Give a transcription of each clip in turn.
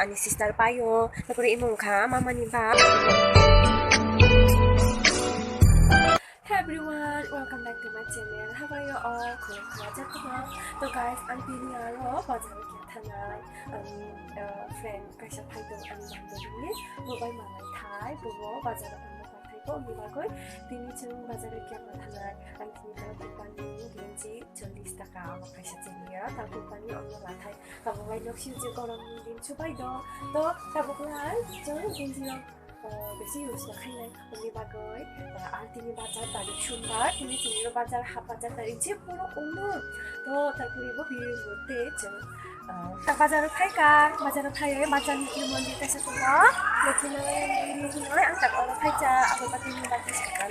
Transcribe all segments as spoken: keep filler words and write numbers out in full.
Ani sister paio, takore imo wngkha mamani ba. Hey everyone, welcome back to my channel. How are you all? Khulumkha, jak khama. To guys, ang tini aro bazar o khe thanai. Ani, uh, friend kaisa phai tong ani bangdogwi. Bo bai malai thai, bo bo bazar o thangma paithai bo, ani bagwi tini chwng bazar o khe thanai. Ang tini aro kupani genji chollish taka abo kaisa chini ya. Ta kupani omno lathai. Tabuk bai nok siyung je gorom din chubai do. To tabuk lai chwng genji rok, uh, besi use na khainai. Uni bagwi, uh, ang tini bazar tarik sumbar, tini chini ro bazar hap bazar tarik je borok ungno. To takuri bo biri mute chwng, uh, ta bazar o phaika, bazar o phaiwi bazar ni mondir kaisa tongo. Lukhinoi, lukhinoi ang tak oro phaija, abo bagwi ni bagwi sakha.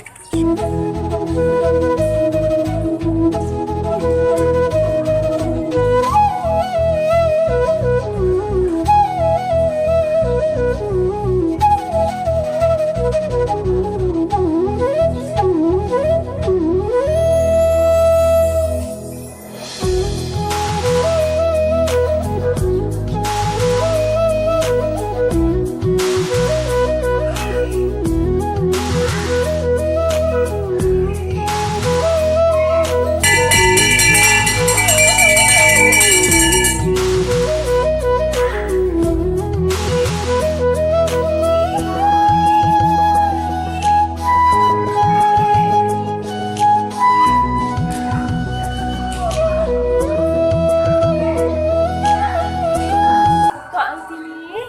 To ang tini,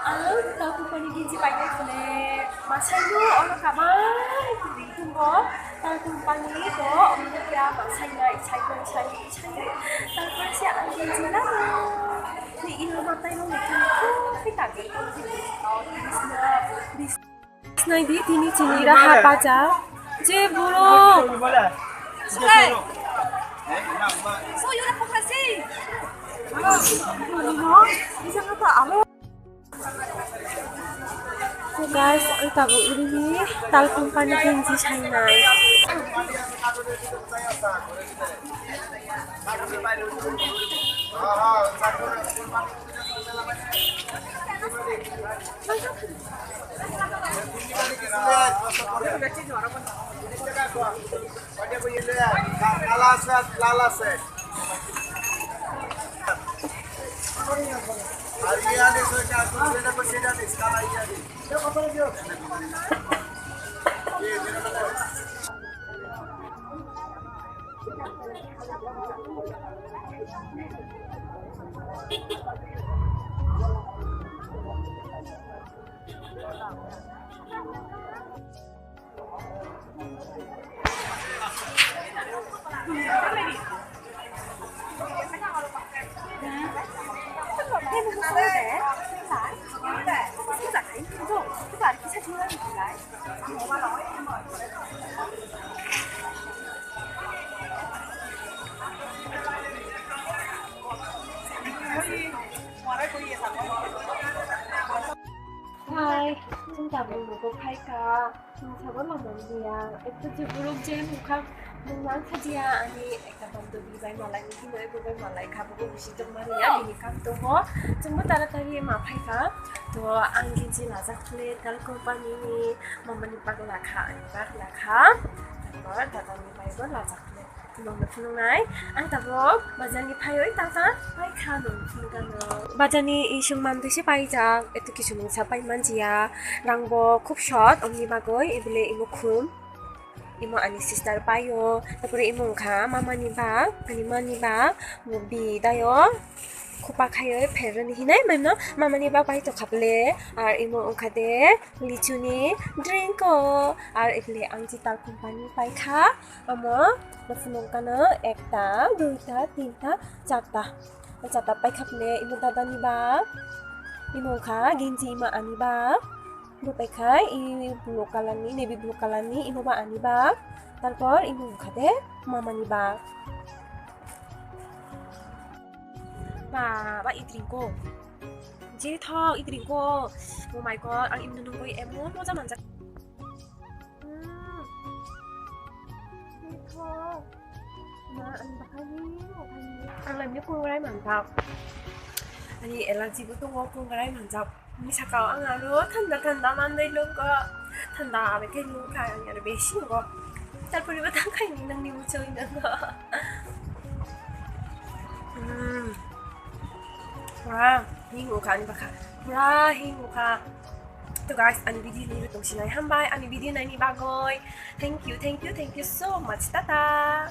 ang ta kupani genji painai khwle, masaino oro kabai kwrwi tongo, ta kupani to omo kya masainai, saikon sai, sai, tarpore se ang genji lama, ni iro matai rok ni tini, tini, tini, tini, Sinai di tini chini raha baja. Je buro. So guys, ang tabuk ini tal company genji sainai. কালা আছে, লাল আছে। আর ইয়ালি ছয়টা আছে, সেটা তো সেটা নেই, কালা ইয়ালি। Hai, chwng tabuk nogo phaikha, chwng sabo lama wngya. Ekta je borok je mokha mungma wngkha diya, ani ekta bandobi bai malai ni hinwi bo bai malai kha, bo bisi tongmani ya, bini kam tongo. Chwngbo taratari ma phaikha, to ang genji lajak le tal company ni mamani bagla kha, ani bagla kha, tato dada ni bai bo lajak le. Nongno phunuknai, ang tabuk bazarni phaiwi tangkha, pai kha nongno phunukgano. Bazarni ising mantoise paijak, eto kisu mungsa pai manjiya, rangbo khub short, omni bagwi ebile imo khum, imo ani sister paio, tapore imo wngkha mamani bag, ani mani bag, bo bi dayo, khopa khaiwi pherani hinai maimno mamani bag pai tongkha bole, ar imo wngkha de lichuni drink o, ar ebile ang jital company paikha. Omo no phunukgano ekta, duita, tinta, charta. O charta paikha bole imo dadani bag, imo wngkha genji imo ani bag, bo paikha i blue colour ni, navy blue colour ni, imo ba ani bag, tarpor imo wngkha de mamani bag. Ba, ba, i drink o. Je thok, i drink o. Oh my God, ang imno nungwi emon moja manjak. Mm. Ito. Ma, ang bahai ni, bahai ni. Ang lamni kurai manjak. Ani allergy bo tongo, kongrai manjak. Ni sakao ang aro thanda thanda manwi nukgo. Thanda bai khe nukha ang aro besi nukgo. Tarpore bo tang khai ni nangni muchung nukgo. Hmm. Pura hing ukha ani bakha. Pura hing ukha. To guys, ani video ni tongsinai hambai, ani video naini bagwi. Thank you, thank you, thank you so much. Tata.